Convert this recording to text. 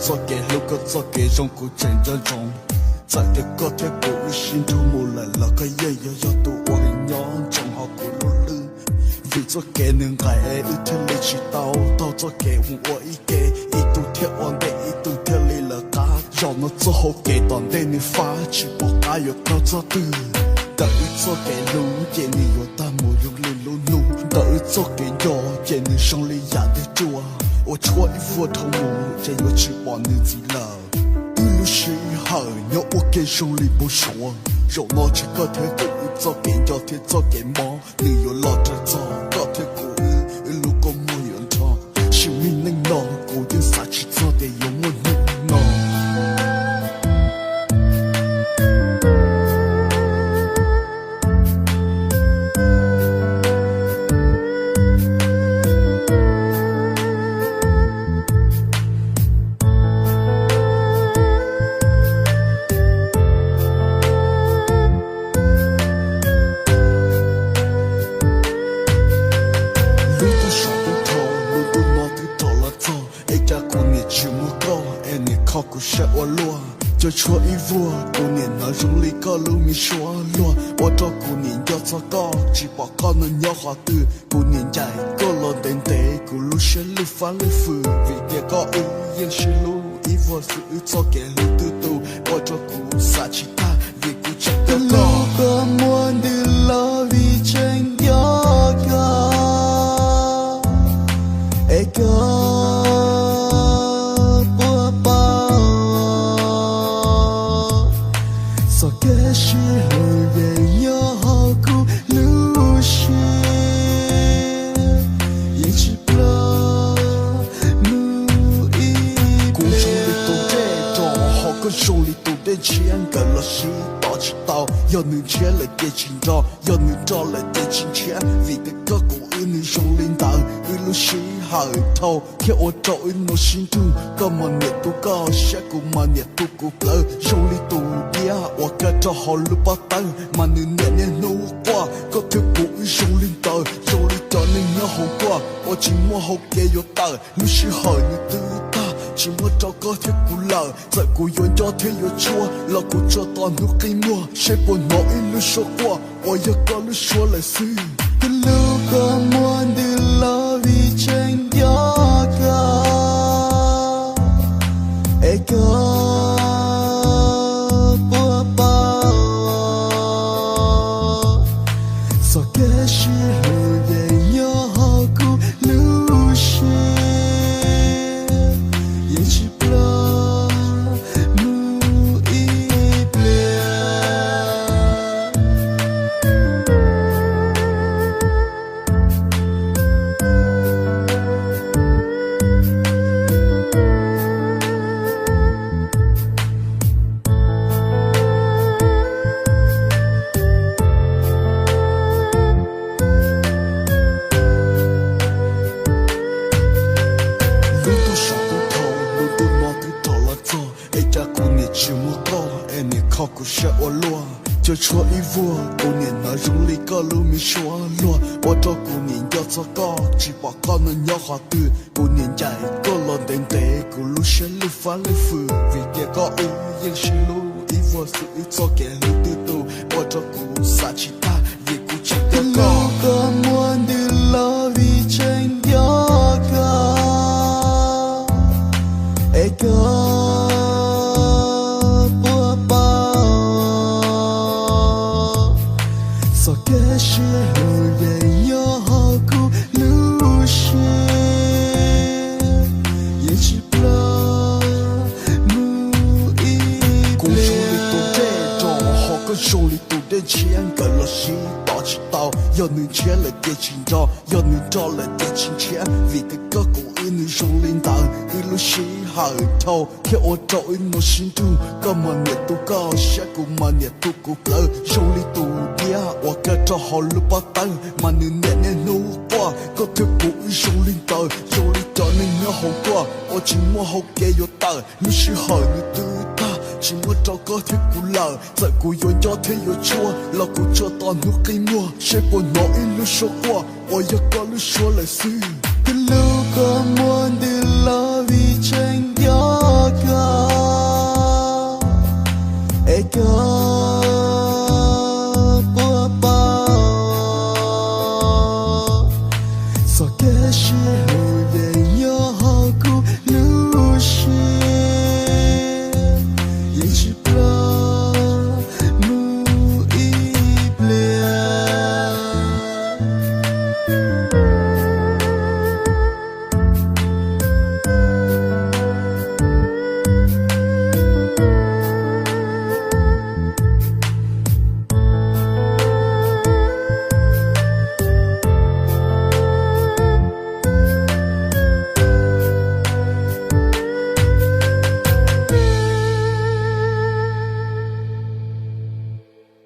Txoj kev hlub koj txoj kev zoo kuv tseem nco ntsoov. Txawm tias koj thiab kuv wb sib nrug mus lawm los koj yeej yuav yog tus uas nyob ntsoov hauv kuv lub hlwb. Vim txoj kev nws nqaim es wb thiaj li tsis tau taug txoj kev mus ua ib ke, ib tug thiaj ua ntej ib tug thiaj li lawv qab. Zaum no txoj hau kev tom ntej nws fab tsis pom qab yuav taug txoj twg. Ntawm wb txoj kev hlub ces nws yuav tag mus zoo li lub ntuj, ntawm wb txoj kev nco ces nws zoo li yam twg ruaj uas tshuab ib vuag dhau mus ces yuav tsis pom nws ntxiv lawm. Wb lub sij hawm nyob ua ke zoo li npau suav, zaum no tsis koj thiab kuv wb txoj kev nco thiab txoj kev mob nws yuav los raws txog koj thiab kuv wb, wb lub kua muag yuav nrho. Sim neej neej no kuv yeej xav tsis txog tias yuav muaj hnub no. Lub tuj saum ntuj dhau, lub ntuj no twb rov los txog, es cas kuv niam tsis muaj koj es niam kho kuv siab ua luaj. Cov tshuab ib vuag kuv niam hnov zoo li koj lub me suab luag, ua rau kuv niam nco txog koj tsis pom koj no nyob qhov twg. Kuv niam ncaim koj los ntev ntev kuv lub siab lwj fab lwj fws, vim tias koj wb yeej sib hlub ib vuag xwb, wb txoj kev hlub twb tu, ua rau kuv xav tsis tag vim kuv tseem nco koj. Koj muaj ntws los vim tseem nco koj, es koj puas paub txoj kev sib hlub yeej nyob hauv kuv lub siab, yeej tsis ploj mus ib. Kuv zoo li tus dej nrog, hos koj zoo li tus dej ntshiab, nkawd los sib tos tsis tau, yog nws ntshiab lawm ces tsis nrog, yog nws nrog lawm ces tsis ntshiab, vim tias koj kuv wb nws zoo li ntawd, wb lub sij hawm dhau thiab ua rau wb no sib nrug, koj mas niam tu koj siab, kuv mas niam tu kuv plawv, zoo li tus diab uas kaw rau hauv lub pob tawb, mas nws niam niaj hnub quaj, koj thiab kuv wb zoo li ntawd, zoo li cov neeg nyob hauv nkuaj uas tsis muaj hau kev yuav tawm, lub sij hawm nws twb tag, tsis muaj rau koj thiab kuv lawm, txawm kuv yuav nco thiab yuav tshua, los kuv tsuas tos hnub qi muag, seb puas hnov ib lub suab quaj, uas yog koj lub suab lawm xwb. Tus hlub koj muaj ntws los vim tseem nco koj, es koj puas paub txoj kev sib hlub yeej nyob hauv kuv lub siab, yeej tsis ploj mus ib pliag. Lub tuj saum ntuj dhau, lub ntuj no twb rov los txog, es cas kuv niam tsis muaj koj es niam kho kuv siab ua luaj. Cov tshuab ib vuag kuv niam hnov zoo li koj lub me suab luag, ua rau kuv niam nco txog koj tsis pom koj no nyob qhov twg. Kuv niam ncaim koj los ntev ntev, kuv lub siab lwj fab lwj fws, vim tias koj wb yeej sib hlub ib vuag xwb, wb txoj kev hlub twb tu, ua rau kuv xav tsis tag vim kuv tseem nco koj. Koj muaj ntws los vim tseem nco koj, es koj puas paub txoj kev sib hlub yeej nyob hauv kuv lub siab, yeej tsis ploj mus ib pliag. Kuv zoo li tus dej nrog, hos koj zoo li tus dej ntshiab, nkawd los sib tos tsis tau, yog nws ntshiab lawm ces tsis nrog, yog nws nrog lawm ces tsis ntshiab, vim tias koj kuv wb nws zoo li ntawd, wb lub sij hawm dhau thiab ua rau wb no sib nrug, koj mas niam tu koj siab, kuv mas niam tu kuv plawv, zoo li tus diab uas kaw rau hauv lub pob tawb, mas nws niam niaj hnub quaj, koj thiab kuv wb zoo li ntawd, zoo li cov neeg nyob hauv nkuaj uas tsis muaj hau kev yuav tawm, lub sij hawm nws twb tag, tsis muaj rau koj thiab kuv lawm, txawm kuv yuav nco thiab yuav tshua, los kuv tsuas tos hnub qi muag, seb puas hnov ib lub suab quaj, uas yog koj lub suab lawm xwb. Tus hlub koj muaj